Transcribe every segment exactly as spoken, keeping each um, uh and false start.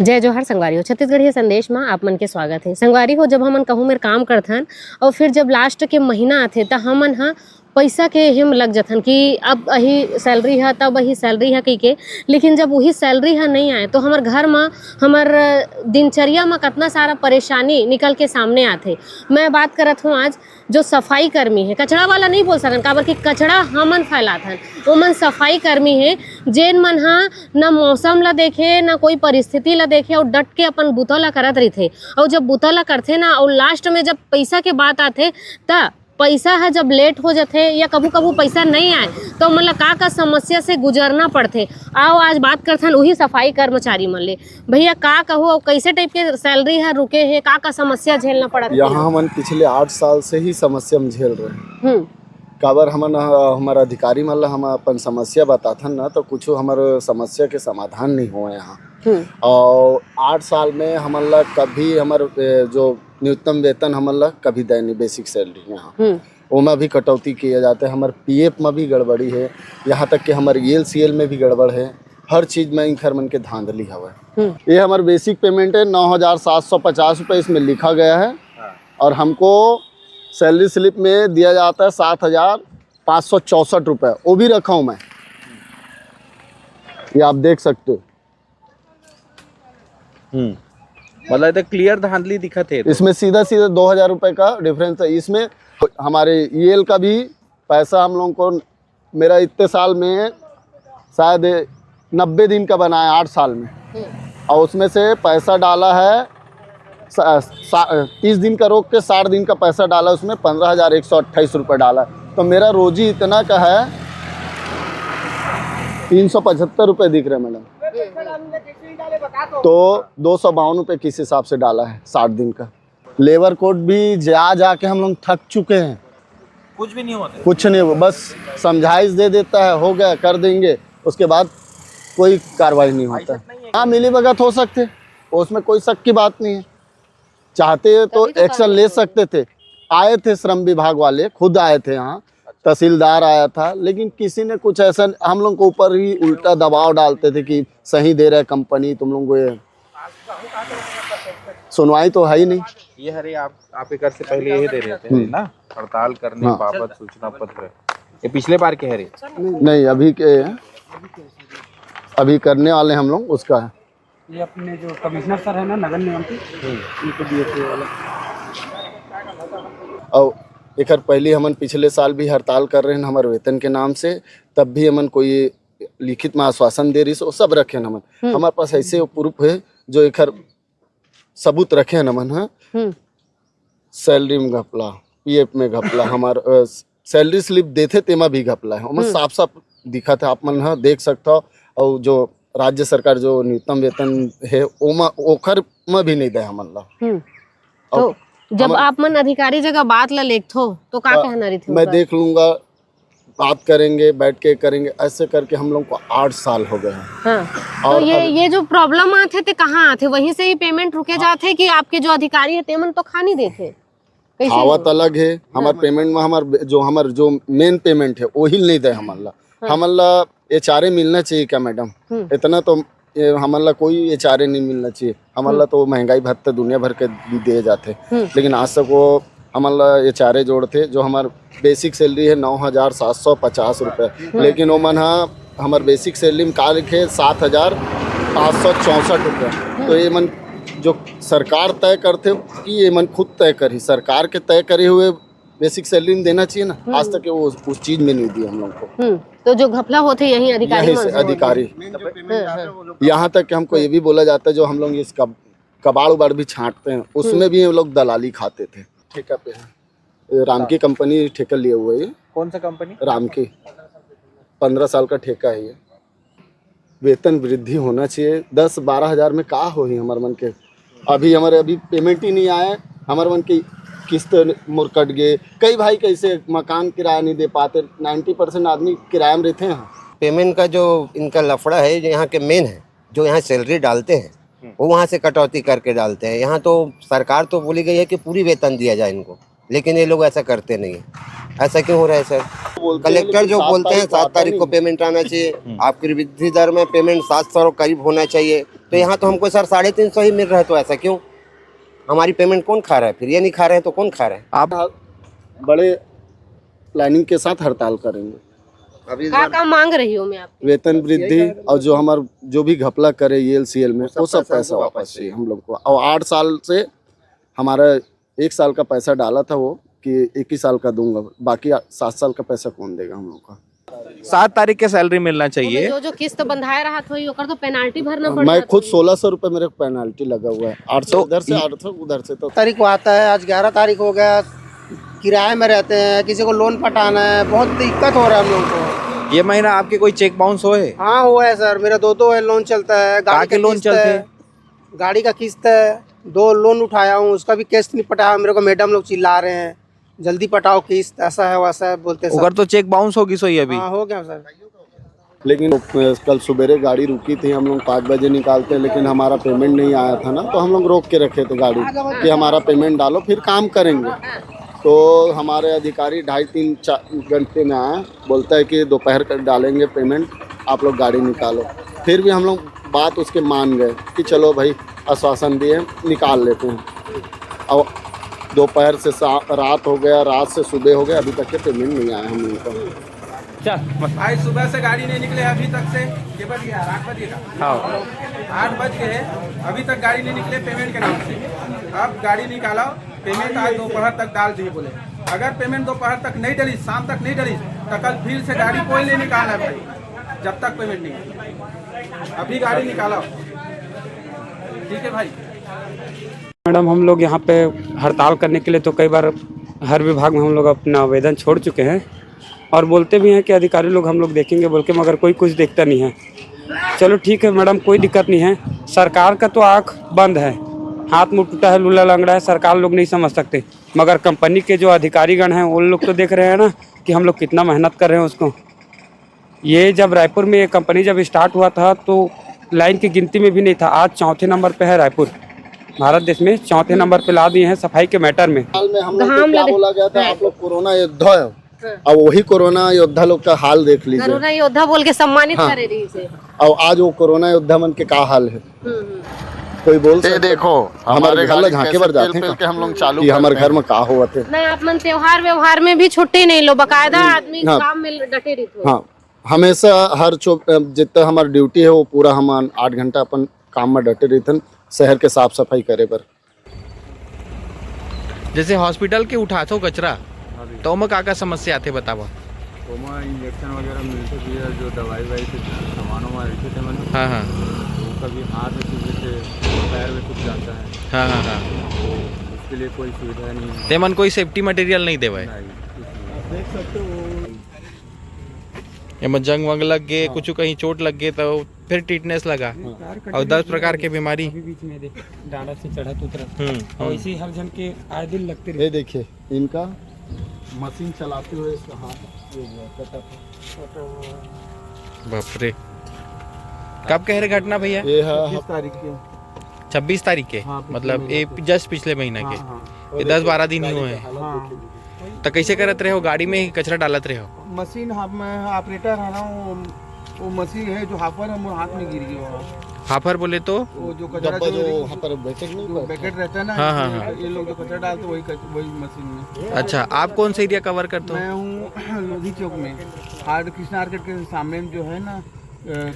जय जोहार संगवारी हो, छत्तीसगढ़िया संदेश म आप मन के स्वागत हे। संगवारी हो, जब हमन कहूँ मेर काम करथन अउ फिर जब लास्ट के महीना आथे, त हमन ह पइसा के एहे म लग जथन कि अब अही सैलरी ह, तब अही सैलरी ह कहिके। लेकिन जब उही सैलरी ह नइ आए, तो हमर घर म, हमर दिनचर्या म कतना सारा परेशानी निकल के सामने आथे। मैं बात करत हूँ आज जो सफाई कर्मी हे, कचरा वाला नहीं बोल सकन, काबर कि कचरा हमन फैलात हन, ओमन सफाई कर्मी हे, जेन मन ह न मौसम ला देखे, न कोई परिस्थिति ला देखे, अउ डट के अपन बुता ला करत रहिथे। अउ जब बुता ला करथे ना, अउ लास्ट में जब पइसा के बात आथे, त पइसा ह जब लेट हो जथे या कभू-कभू पइसा नइ आए, त ओमन ला का-का समस्या से गुजरना पड़थे। आओ, आज बात करथन उही सफाई कर्मचारी मन ले। भैया, का कहू, अउ कइसे टाइप के सैलरी ह रुके हे, का-का समस्या झेलना पड़त हे? यहाँ हमन पिछले आठ साल से ही समस्या में झेल रहे हैं। हम्म। काबर हमन, अ, हमर अधिकारी मन ला हम अपन समस्या बताथन ना, तो कुछू हमर समस्या के समाधान नहीं होए यहाँ। हम्म। और आठ साल में हमन ला कभी हमर, ए, जो न्यूनतम वेतन हमन ला कभी दे नहीं, बेसिक सैलरी यहाँ। हम्म। ओमा भी कटौती किया जाता है, हमर पीएफ में भी गड़बड़ी है, यहाँ तक कि हमर ईएलसीएल में भी गड़बड़ है, हर चीज में इंखर मन के धांधली हवय। हम्म। ये हमर बेसिक पेमेंट है नौ हजार सात सौ पचास रुपए, इसमें लिखा गया है। हाँ। और हमको सैलरी स्लिप में दिया जाता है सात हजार पाँच सौ चौसठ रुपए, वो भी रखा हूँ मैं, ये आप देख सकते हो। हम्म। मतलब, ये तो क्लियर धांधली दिखत है। इसमें सीधा सीधा दो हजार रुपए का डिफरेंस है। इसमें हमारे ईएल का भी पैसा हम लोगों को, मेरा इतने साल में शायद नब्बे दिन का बना है, आठ साल में। हम्म। और उसमें से पैसा डाला है सा-, सा-, तीस दिन का रोक के साठ दिन का पैसा डाला, उसमें पन्द्रह हजार एक सौ अट्ठाईस रुपये डाला है। तो मेरा रोजी इतना का है, तीन सौ पचहत्तर रुपये दिख रहे हैं, मैडम। तो दो सौ बावन रुपये किस हिसाब से डाला है साठ दिन का? लेबर कोर्ट भी जा जाके हम लोग थक चुके हैं। कुछ भी नहीं होता। कुछ नहीं हुआ, बस समझाइश दे देता है, हो गया, कर देंगे, उसके बाद कोई कार्रवाई नहीं होता। हाँ, मिली भगत हो सकते, उसमें कोई शक की बात नहीं है। चाहते तो एक्शन ले सकते थे। आए थे श्रम विभाग वाले, खुद आए थे यहाँ, तहसीलदार आया था, लेकिन किसी ने कुछ ऐसा, हम लोग को ऊपर ही उल्टा दबाव डालते थे कि सही दे रहे कंपनी, तुम लोग को ये सुनवाई तो है ही नहीं। ये हरे आप, आप एकर से पहले ये दे रहे थे, हम्म। ना, हड़ताल करने हाँ। बाबत सूचना पत्र, ये पिछले बार के हरे? नहीं, अभी के, अभी करने वाले हम लोग उसका है। ये अपने जो कमिश्नर सर है ना, नगर निगम के, हम्म। उनको दिए थे वाला। और एकर पहले हमन पिछले साल भी हड़ताल कर रहे हैं हमारे वेतन के नाम से, तब भी हमन कोई लिखित में आश्वासन दे रही, वो सब रखे हैं हमन। हम्म। हमारे पास ऐसे प्रूफ है जो एकर सबूत रखे हैं हमन, हाँ। हम्म। सैलरी में घपला, पीएफ में घपला, हमार, अ, सैलरी स्लिप देथे तेमा भी घपला है, ओमा हम्म। साफ साफ दिखत है, आप मन ह देख सकत हो। और जो राज्य सरकार जो न्यूनतम वेतन है, ओमा, ओखर में भी नहीं दे हमन ला। हम्म। और तो जब हमन आप मन अधिकारी जगह बात ला लेखथो, तो का अ, कहना रहिथे मैं ओकर? देख लूंगा, बात करेंगे, बैठ के करेंगे, ऐसे करके हम लोग को आठ साल हो गए हैं। हाँ। तो और ये, अब ये जो प्रॉब्लम आथे, ते कहाँ आथे? वहीं से ही पेमेंट रुके हाँ। जाथे कि आपके जो अधिकारी है, तेमन तो खा नहीं देथे? कैसे खावत होही? अलग है, हमार हाँ। पेमेंट में हमार बे-, जो हमार जो मेन पेमेंट है, वही नहीं दे हमन ला। हाँ। हमन ला एचआरए मिलना चाहिए क्या मैडम? हम्म। इतना तो ये हमन ला कोई एचआरए नहीं मिलना चाहिए। हमन ला हम्म। तो महंगाई भत्ता दुनिया भर के दिए जाते, हम्म। लेकिन आज तक वो हमन ला एचआरए जोड़ते, जो हमार बेसिक सैलरी है नौ हजार सात सौ पचास रुपये, हम्म। लेकिन वो मन हा हमार बेसिक सैलरी में का लिखे, सात हजार पाँच सौ चौंसठ रुपये। हम्म। तो ये मन जो सरकार तय करते कि ये मन खुद तय करी, सरकार के तय करे हुए बेसिक सैलरी में देना चाहिए ना, हम्म। आज तक वो उस, उस चीज में नहीं दिए हम लोग को। हम्म। तो जो घपला होते यहीं अधिकारी यहीं मन से से होते अधिकारी। हैं। हाँ, हाँ। यहाँ तक कि हमको ये भी बोला जाता है, जो हम लोग इस कब-, कबाड़ उबाड़ भी छांटते हैं, उसमें हम्म। भी ये लोग दलाली खाते थे। ठेका पे है, ये राम की कंपनी ठेका लिए हुए है। कौन सा कंपनी? राम की, पन्द्रह साल का ठेका है ये। वेतन वृद्धि होना चाहिए। दस बारह हजार में का होही हमर मन के? अभी हमारे अभी पेमेंट ही नहीं आया है। हमर मन की किस्त मोर कट गए। कई भाई कैसे मकान किराया नहीं दे पाते, नाइन्टी परसेंट आदमी किराया में रहते हैं। पेमेंट का जो इनका लफड़ा है, जो यहाँ के मेन है, जो यहाँ सैलरी डालते हैं, हम्म। वो वहाँ से कटौती करके डालते हैं। यहाँ तो सरकार तो बोली गई है कि पूरी वेतन दिया जाए इनको, लेकिन ये लोग ऐसा करते नहीं है। ऐसा क्यों हो रहा है सर? बोलते हैं, कलेक्टर लेकिन जो सात बोलते हैं तारीख को सात आता तारीख नहीं को है। पेमेंट आना चाहिए, हम्म। आपकी वृद्धि दर में पेमेंट सात सौ करीब होना चाहिए, तो यहाँ तो हमको सर साढ़े तीन सौ ही मिल रहा है, तो ऐसा क्यों? हमारी पेमेंट कौन खा रहा है फिर? ये नहीं खा रहे हैं तो कौन खा रहा है? आप बड़े प्लानिंग के साथ हड़ताल करेंगे। अभी इस क्या बार क्या मांग रही हूँ मैं आपकी? वेतन वृद्धि और जो हमार, जो भी घपला करे ईएलसीएल में, वो सब वो सब पैसा पैसा हमको वापस वापस चाहिए चाहिए। हम लोग को। और आठ साल से हमारा एक साल का पैसा डाला था वो कि एक ही साल का दूंगा, बाकी आ-, सात साल का पैसा कौन देगा हम लोग का? सात तारीख के सैलरी मिलना चाहिए। जो जो किस्त बंधाए रहत होई, ओकर तो पेनाल्टी भरना पड़ मैं जात खुद होई। सोलह सौ रुपये मेरे को पेनाल्टी लगा हुआ है, आठ सौ तो इधर से, ये आठ सौ उधर से। तो तारीख को आता है, आज ग्यारह तारीख हो गया, किराए में रहते हैं, किसी को लोन पटाना है, बहुत दिक्कत हो रहा है हम लोगों को। ये महीना आपके कोई चेक बाउंस होए? हाँ, हुआ है सर, मेरा दो दो है, लोन चलता है, गाड़ी कहाँ के का लोन किस्त चलते है, हैं? गाड़ी का किस्त है, दो लोन उठाया हूँ, उसका भी किस्त नहीं पटाया, मेरे को मैडम लोग चिल्ला रहे हैं, "जल्दी पटाओ किस्त, ऐसा है, वैसा है," बोलते हैं सब। ओकर तो चेक बाउंस होगी सोई अभी। हाँ, हो गया सर। लेकिन कल सुबेरे गाड़ी रुकी थी, हम लोग पाँच बजे निकालते हैं, लेकिन हमारा पेमेंट नहीं आया था ना, तो हम लोग रोक के रखे थे गाड़ी कि हमारा पेमेंट डालो, फिर काम करेंगे। तो हमारे अधिकारी ढाई, तीन, चार घंटे में आया, बोलता है कि दोपहर का डालेंगे पेमेंट, आप लोग गाड़ी निकालो। फिर भी हम लोग बात उसके मान गए कि चलो भाई, आश्वासन दिए, निकाल लेते हैं। और दोपहर से सा-, रात हो गया, रात से सुबह हो गया, अभी तक के पेमेंट नहीं आया हम लोगों का। चल, बस। आज सुबह से गाड़ी नहीं निकले अभी तक से। के बज गया? आठ बज गया। हाँ। आठ बज गए, अभी तक गाड़ी नहीं निकले पेमेंट के नाम से। अब गाड़ी निकालो, पेमेंट आज दोपहर तक डाल दिए बोले। अगर पेमेंट दोपहर तक नहीं डली, शाम तक नहीं डली, तो कल फिर से गाड़ी कोई नहीं निकालना है भाई, जब तक पेमेंट नहीं। अभी गाड़ी निकालो, ठीक है भाई। मैडम, हम लोग यहाँ पे हड़ताल करने के लिए तो कई बार हर विभाग में हम लोग अपना आवेदन छोड़ चुके हैं और बोलते भी हैं कि अधिकारी लोग हम लोग देखेंगे बोल के, मगर कोई कुछ देखता नहीं है। चलो ठीक है मैडम, कोई दिक्कत नहीं है। सरकार का तो आँख बंद है, हाथ मुँह टूटा है, लूला लंगड़ा है, सरकार लोग नहीं समझ सकते, मगर कंपनी के जो अधिकारीगण हैं उन लोग तो देख रहे हैं ना कि हम लोग कितना मेहनत कर रहे हैं उसको। ये जब रायपुर में ये कंपनी जब स्टार्ट हुआ था तो लाइन की गिनती में भी नहीं था, आज चौथे नंबर पे है रायपुर। भारत देश में चौथे नंबर पे ला दिए हैं सफाई के मैटर में। हाल में हम लोग को घाम क्या लगे। बोला गया था, हाँ। आप लोग कोरोना योद्धा हो। हाँ। अब वही कोरोना योद्धा लोग का हाल देख लीजिए। कोरोना योद्धा बोल के सम्मानित हाँ। करे रही से। अब आज वो कोरोना योद्धा मन के का हाल है? हम्म, हम्म। कोई बोल ये सकता है? देखो, हमारे हमारे घर गाड़ी ला झांके कैसे बर जाते पेल हैं पेल का? के हम लोग चालू कि हमारे करते घर हैं। में का होवत है? ना, आप मन त्योहार व्यवहार में भी छुट्टी नहीं लो, बाकायदा हम्म, आदमी हाँ। काम में डटे रहिथे। हाँ, हमेशा हर चौ-, जितना हमार ड्यूटी है वो पूरा हम आठ घंटा अपन काम में डटे रहिथन, शहर के साफ सफाई करे बर। जैसे हॉस्पिटल के उठाथो कचरा, हाँ जी। तो ओमा का का समस्या आथे बतावा? ओमा इंजेक्शन वगैरह मिलथे भैया, जो दवाई वाई के सामान वामान रहिथे तेमन। हाँ, हाँ। वो कभी हाथ में चुभे से पैर में चुभ जाता है। हाँ, हाँ, हाँ। तो उसके लिए कोई सुविधा नहीं है। तेमन कोई सेफ्टी मटेरियल नहीं देवय? नहीं, कुछ नहीं। आप देख सकते हो। एमा जंग वंग लग गे, हाँ। कुछ कहीं चोट लग गे तो फिर टिटनेस लगा। हाँ। और दस प्रकार के बीमारी। अभी बीच में देख, डांडा से चढ़त उतरत। हम्म, और हम्म। इसी हर जन के आए दिन लगते ये रहे। देखिए, इनका मशीन चलाते हुए इसका हाथ ये हुआ, कटा था। बाप रे। कब कह रहे घटना भैया? ये है छब्बीस तारीख के। छब्बीस तारीख के? हाँ, पिछले मतलब महीने ये के। जस्ट पिछले महीना हाँ, के। हाँ। ये दस बारह दिन ही हुए हैं। हाँ। तो कैसे करत रहे हो? गाड़ी में ही कचरा डालत रहे हो? मशीन, हाँ, मैं ऑपरेटर है ना, वो, वो मशीन है जो हाफर है, वो हाथ में गिर गया वहाँ। हाफर बोले तो? वो जो कचरा डब्बा जो जो मेरे हॉपर बकेट नहीं जो पड़ता? बकेट रहता है ना, हाँ, हाँ, इसमें हाँ। ये लोग जो कचरा डालते वही कच-, वही मशीन में। अच्छा, आप कौन सा एरिया कवर करते हो? मैं हूँ लोधी चौक में, हार्ड कृष्णा मार्केट के सामने में जो है ना, अ,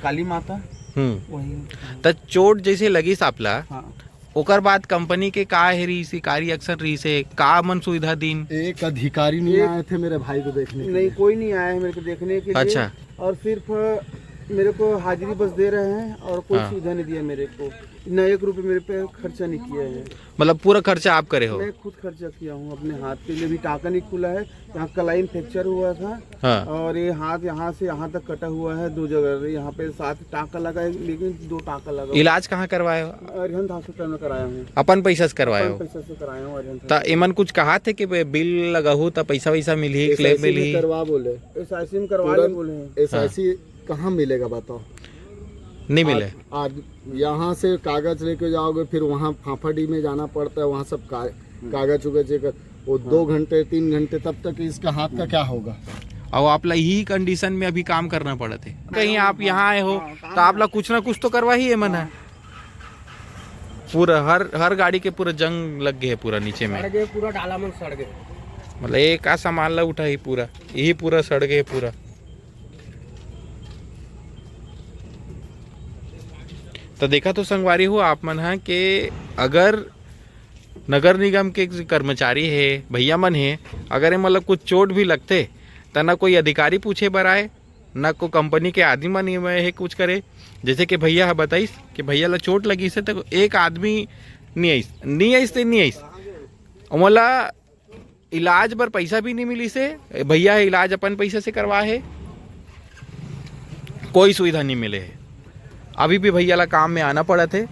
काली माता, हम्म। वही। त चोट जैसे लगिस आपला, हाँ। ओकर बाद कंपनी के का हे रहिस, का रिएक्शन रहिस हे, का मन सुविधा दीन? एक अधिकारी नहीं एक आए थे मेरे भाई को देखने के नहीं, लिए। कोई नहीं आया है मेरे को देखने के लिए। अच्छा। और सिर्फ मेरे को हाजिरी बस दे रहे हैं और कोई हाँ। सुविधा नहीं दिया मेरे को। ना एक रुपये मेरे पे खर्चा नहीं किया है। मतलब पूरा खर्चा आप करे हो? मैं खुद खर्चा किया हूँ अपने हाथ के लिए। अभी टाँका नहीं खुला है, यहाँ कलाई में फ्रैक्चर हुआ था हाँ। और ये हाथ यहाँ से यहाँ तक कटा हुआ है दो जगह। यहाँ पे सात टाँका लगा है, लेकिन दो टाँका लगा हुआ है। इलाज कहाँ करवाए हो? अरिहंत हॉस्पिटल में कराया हूँ। अपन पैसा से करवाए अपन हो? पैसा से कराया हूँ अरिहंत त हॉस्पिटल। एमन कुछ कहा थे कि बे-, बिल लगाहू त पैसा वैसा मिलही, क्लेम एसआईसी में मिलही? करवा बोले। एसआईसी में करवा ले तुरंत बोले हैं। एसआईसी हाँ। कहाँ मिलेगा बताओ? नहीं मिले। आज, आज यहाँ से कागज लेके जाओगे, फिर वहाँ फाफाडी में जाना पड़ता है, वहाँ सब का-, हम्म। कागज उगज लेकर। वो दो घंटे, तीन घंटे, तब तक इसका हाथ का क्या होगा? अउ आप ला यही कंडीशन में अभी काम करना पड़त हे। कहीं आप यहाँ आए हो, हाँ, काम तो आप ला कुछ ना कुछ तो करवा ही है मन है। पूरा हर, हर गाड़ी के पूरा जंग लग गए है पूरा नीचे में। सड़ गए, पूरा डाला मन सड़ गए। मतलब एक आ सामान ला उठा ही पूरा, यही पूरा सड़ गए पूरा। तो देखा तो संगवारी हो आप मन ह के अगर नगर निगम के कर्मचारी हे, भैया मन हे, अगर एमन ला कुछ चोट भी लगथे, त ना कोई अधिकारी पूछे बर आए, ना कोई कंपनी के आदमी मन एमे हे कुछ करे। जैसे कि भैया ह बताइस कि भैया ला चोट लगिस हे, त एक आदमी नी आइस, नी आइस ते नी आइस। ओमन ला इलाज बर पैसा भी नहीं मिलिस हे। भैया ह इलाज अपन पैसा से करवा हे, कोई सुविधा नहीं मिले हे। अभी भी भैया ला काम में आना पड़त हे।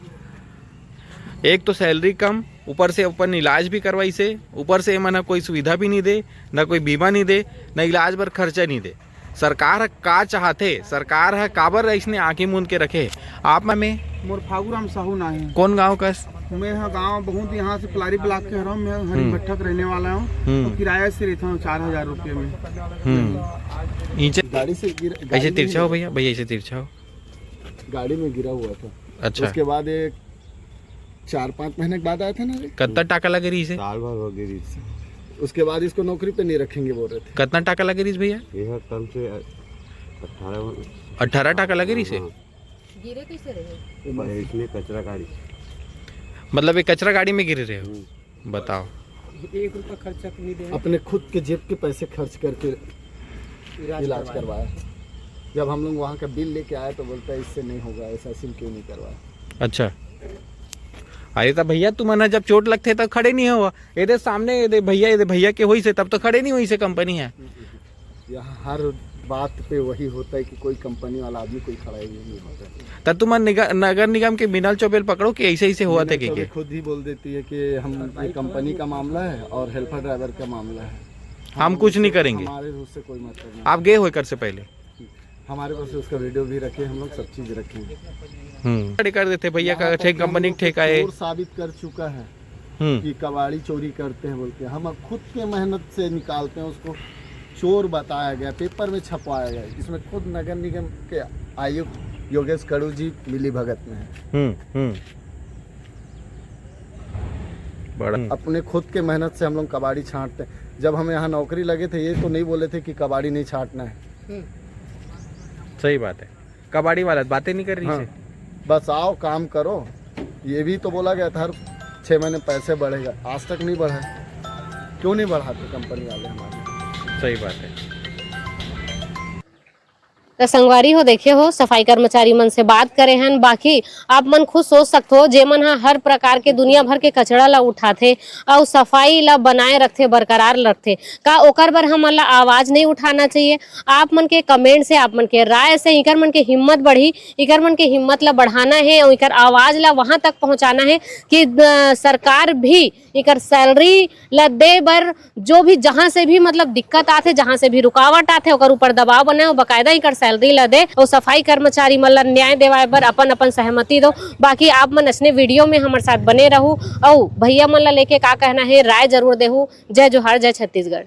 एक तो सैलरी कम, ऊपर से अपन इलाज भी करवाइस हे, ऊपर से एमन ह कोई सुविधा भी नहीं दे, ना कोई बीमा नहीं दे, ना इलाज बर खर्चा नहीं दे। सरकार ह का चाहथे, सरकार ह काबर अइसने आंखी मूंद के रखे हे? आप मन में मोर फागू राम साहू ना है। कौन गांव कस? मैं ह गांव बहुत यहाँ से पलारी ब्लॉक के हरव। मैं हम्म। हरिभट्ठा के रहने वाला हूँ। हम्म। तो किराया से रहता हूँ चार हजार रुपये में। हम्म। ईंचे गाड़ी से गिर-, गाड़ी ऐसे में तिरछा हो गिरा। भैया, भैया ऐसे तिरछा हो। गाड़ी में गिरा हुआ था। अच्छा। उसके बाद एक चार पाँच महीने के बाद आया था ना रे? कतना टाका लगे रहिस हे? साल भर हो गए रहिस। उसके बाद इसको नौकरी पे नहीं रखेंगे बोल रहे थे। कतना टाका लगे रहिस भैया? ये है कम से अठारह। अठारह टाका लगे रहिस हे? हाँ। गिरे कैसे रहे? ये बस। इसमें कचरा गाड़ी। मतलब ये कचरा गाड़ी में गिरे रहे हो? हम्म। बताओ। एक रुपया खर्चा नहीं दे। अपने खुद के जेब के पैसे खर्च करके इलाज इलाज करवाया। करवाया। जब हम लोग वहाँ का बिल लेके आए तो बोलता है, "इससे नहीं होगा, ऐसा सिम क्यों नहीं करवाया?" अच्छा। अरे तो भैया, तुमन ह जब चोट लगथे तो खड़े नहीं हो। ये दे सामने, ये दे भैया, ये दे भैया के होइस हे, तब तो खड़े नहीं होइस हे कंपनी ह। यहाँ हर बात पे वही होता है कि कोई कंपनी वाला आदमी कोई खड़ा ही नहीं होता है। त तुमन निग-, नगर निगम के बिनल चौबेल पकड़ो कि ऐसे, ऐसे हुआ थे मिनल कि चौबे के? खुद ही बोल देती है कि हम, ये कंपनी का मामला है और हेल्पर ड्राइवर का मामला है। हम कुछ नहीं उससे, करेंगे। हमारे उससे कोई मतलब नहीं। आप गए हो एकर से पहले? हमारे पास उसका वीडियो भी रखे, हम लोग सब चीज रखे हैं। हम्म। खड़े कर देते भैया का, यहाँ तक ठेक-, कि हम कंपनी लोग को ठेका है। चोर साबित कर चुका है हम्म। कि कबाड़ी चोरी करते हैं बोल के। हम अब खुद के मेहनत से निकालते हैं उसको। चोर बताया गया, पेपर में छपवाया गया, इसमें खुद नगर निगम के आयुक्त योगेश कड़ू जी मिली भगत में है। हम्म, हम्म। बड़ा। अपने खुद के मेहनत से हम लोग कबाड़ी छांटते हैं। जब हम यहाँ नौकरी लगे थे, ये तो नहीं बोले थे कि कबाड़ी नहीं छांटना है। हम्म। सही बात है। कबाड़ी वाला बातें नहीं कर रही हाँ। से। बस आओ, काम करो। ये भी तो बोला गया था, हर छः महीने पैसे बढ़ेगा, आज तक नहीं बढ़ा है। क्यों नहीं बढ़ाते कंपनी वाले हमारे? सही बात है। त संगवारी हो, देखे हो, सफाई कर्मचारी मन से बात करे हन। बाकी आप मन खुद सोच सकथो, जे मन ह हर प्रकार के दुनिया भर के कचरा ला उठाथे अउ सफाई ला बनाए रखथे, बरकरार रखथे, का ओकर बर हमन ला आवाज नहीं उठाना चाहिए? आप मन के कमेंट से, आप मन के राय से इकर मन के हिम्मत बढ़ी। इकर मन के हिम्मत ला बढ़ाना है और इकर आवाज ला वहां तक पहुंचाना है कि, अ, सरकार भी इकर सैलरी ला दे बर जो भी, जहां से भी मतलब दिक्कत आथे, जहां से भी रुकावट आथे, ओकर ऊपर दबाव बनाए और बाकायदा इकर सैलरी ला दे और सफाई कर्मचारी मन ला न्याय देवाए बर अपन अपन सहमति दो। बाकी आप मन असने वीडियो में हमर साथ बने रहू और भैया मन ला लेके का कहना है, राय जरूर देहू। जय जोहार, जय छत्तीसगढ़।